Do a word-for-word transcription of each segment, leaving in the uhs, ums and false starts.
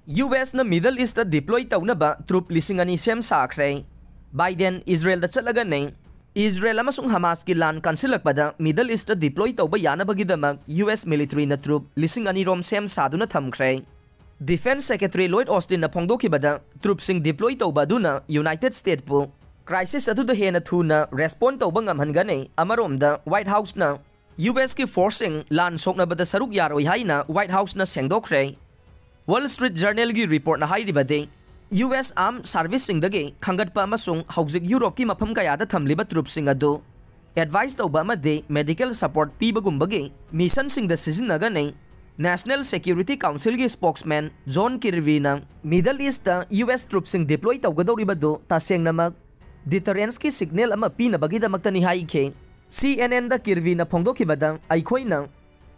U ꯑꯦꯁꯅ Middle Eastꯇ deploy ꯇꯧꯅꯕ troop ꯂꯤꯁꯤꯡ ꯑꯅꯤ ꯁꯦꯝ ꯁꯥꯈ꯭ꯔꯦ꯫ ꯕꯥꯏꯗꯦꯟ ꯏꯖꯔꯦꯜꯗ ꯆꯠꯂꯒꯅꯦ꯫ ꯏꯖꯔꯦꯜ ꯑꯃꯁꯨꯡ ꯍꯃꯥꯁꯀꯤ ꯂꯥꯟ ꯀꯟꯁꯤꯜꯂꯛꯄꯗ Middle Eastꯇ deploy ꯇꯧꯕ ꯌꯥꯅꯕꯒꯤꯗꯃꯛ ꯌꯨ ꯑꯦꯁ militaryꯅ troop ꯂꯤꯁꯤꯡ ꯑꯅꯤ ꯔꯣꯝ ꯁꯦꯝ ꯁꯥꯗꯨꯅ ꯊꯝꯈ꯭ꯔꯦ꯫ Defence Secretary Lloyd Austinꯅ ꯐꯣꯡꯗꯣꯛꯈꯤꯕꯗ, troopꯁꯤꯡ deploy ꯇꯧꯕ ꯑꯗꯨꯅ United Statesꯄꯨ crisis ꯑꯗꯨꯗ ꯍꯦꯟꯅ ꯊꯨꯅ respond ꯇꯧꯕ ꯉꯝꯍꯟꯒꯅꯤ꯫ ꯑꯃꯔꯣꯝꯗ, White Houseꯅ ꯌꯨ ꯑꯦꯁꯀꯤ forceꯁꯤꯡ ꯂꯥꯟ ꯁꯣꯛꯅꯕꯗ ꯁꯔꯨꯛ ꯌꯥꯔꯣꯏ ꯍꯥꯏꯅ White Houseꯅ ꯁꯦꯡꯗꯣꯛꯈ꯭ꯔꯦ꯫ Wall Street Journalꯒꯤ reportꯅ ꯍꯥꯏꯔꯤꯕꯗꯤ, ꯌꯨ ꯑꯦꯁ armed serviceꯁꯤꯡꯗꯒꯤ ꯈꯟꯒꯠꯄ ꯑꯃꯁꯨꯡ ꯍꯧꯖꯤꯛ ꯌꯨꯔꯣꯞꯀꯤ ꯃꯐꯝ ꯀꯌꯥꯗ ꯊꯝꯂꯤꯕ troopꯁꯤꯡ ꯑꯗꯨ advice ꯇꯧꯕ ꯑꯃꯗꯤ medical support ꯄꯤꯕꯒꯨꯝꯕꯒꯤ missionꯁꯤꯡꯗ ꯁꯤꯖꯤꯟꯅꯒꯅꯤ꯫ National Security Councilꯒꯤ spokesman John Kirbyꯅ Middle Eastꯇ ꯌꯨ ꯑꯦꯁ troopꯁꯤꯡ deploy ꯇꯧꯒꯗꯧꯔꯤꯕꯗꯨ ꯇꯁꯦꯡꯅꯃꯛ deterrenceꯀꯤ signal ꯑꯃ ꯄꯤꯅꯕꯒꯤꯗꯃꯛꯇꯅꯤ ꯍꯥꯏꯈꯤ꯫ ꯁꯤ ꯑꯦꯟ ꯑꯦꯟꯗ ꯀꯤꯔꯕꯤꯅ ꯐꯣꯡꯗꯣꯛꯈꯤꯕꯗ, "ꯑꯩꯈꯣꯏꯅ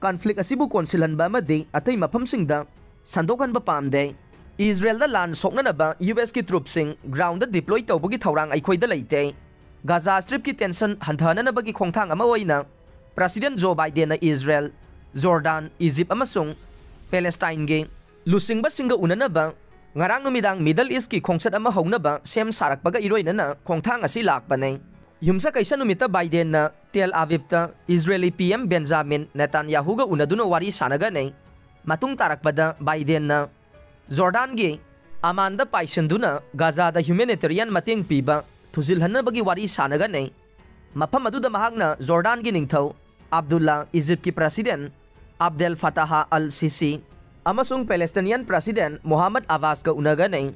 conflict ꯑꯁꯤꯕꯨ ꯀꯣꯟꯁꯤꯜꯍꯟꯕ ꯑꯃꯗꯤ ꯑꯇꯩ ꯃꯐꯝꯁꯤꯡꯗ ꯁꯟꯗꯣꯛꯍꯟꯕ ꯄꯥꯝꯗꯦ꯫ ꯏꯖꯔꯦꯜꯗ ꯂꯥꯟ ꯁꯣꯛꯅꯅꯕ ꯌꯨ ꯑꯦꯁꯀꯤ troopꯁꯤꯡ groundꯗ deploy ꯇꯧꯕꯒꯤ ꯊꯧꯔꯥꯡ ꯑꯩꯈꯣꯏꯗ ꯂꯩꯇꯦ꯫" ꯒꯥꯖꯥ Stripꯀꯤ tension ꯍꯟꯊꯍꯟꯅꯕꯒꯤ ꯈꯣꯡꯊꯥꯡ ꯑꯃ ꯑꯣꯏꯅ President Joe Bidenꯅ ꯏꯖꯔꯦꯜ, ꯖꯣꯔꯗꯥꯟ, ꯏꯖꯤꯞ ꯑꯃꯁꯨꯡ ꯄꯦꯂꯦꯁꯇꯥꯏꯟꯒꯤ ꯂꯨꯆꯤꯡꯕꯁꯤꯡꯒ ꯎꯅꯅꯕ ꯉꯔꯥꯡ ꯅꯨꯃꯤꯗꯥꯡ Middle Eastꯀꯤ ꯈꯣꯡꯆꯠ ꯑꯃ ꯍꯧꯅꯕ ꯁꯦꯝ ꯁꯥꯔꯛꯄꯒ ꯏꯔꯣꯏꯅꯅ ꯈꯣꯡꯊꯥꯡ ꯑꯁꯤ ꯂꯥꯛꯄꯅꯤ꯫ ꯌꯨꯝꯁꯀꯩꯁ ꯅꯨꯃꯤꯠꯇ ꯕꯥꯏꯗꯦꯟꯅ ꯇꯦꯜ ꯑꯕꯤꯕꯇ ꯏꯖꯔꯦꯂꯤ ꯄꯤ ꯑꯦꯝ ꯕꯦꯟꯖꯥꯃꯤꯟ ꯅꯦꯇꯥꯟꯌꯥꯍꯨꯒ ꯎꯅꯗꯨꯅ ꯋꯥꯔꯤ ꯁꯥꯟꯅꯒꯅꯤ꯫ ꯃꯇꯨꯡ ꯇꯥꯔꯛꯄꯗ ꯕꯥꯏꯗꯦꯟꯅ ꯖꯣꯔꯗꯥꯟꯒꯤ ꯑꯃꯥꯟꯗ ꯄꯥꯏꯁꯤꯟꯗꯨꯅ ꯒꯥꯖꯥꯗ humanitarian ꯃꯇꯦꯡ ꯄꯤꯕ ꯊꯨꯖꯤꯜꯍꯟꯅꯕꯒꯤ ꯋꯥꯔꯤ ꯁꯥꯟꯅꯒꯅꯤ꯫ ꯃꯐꯝ ꯑꯗꯨꯗ ꯃꯍꯥꯛꯅ ꯖꯣꯔꯗꯥꯟꯒꯤ ꯅꯤꯡꯊꯧ ꯑꯕꯗꯨꯜꯂꯥ, ꯏꯖꯤꯞꯀꯤ President ꯑꯕꯗꯦꯜ ꯐꯇꯥꯍ ꯑꯜ ꯁꯤꯁꯤ ꯑꯃꯁꯨꯡ Palestinian President ꯃꯣꯍꯥꯃꯗ ꯑꯕꯥꯁꯀ ꯎꯅꯒꯅꯤ꯫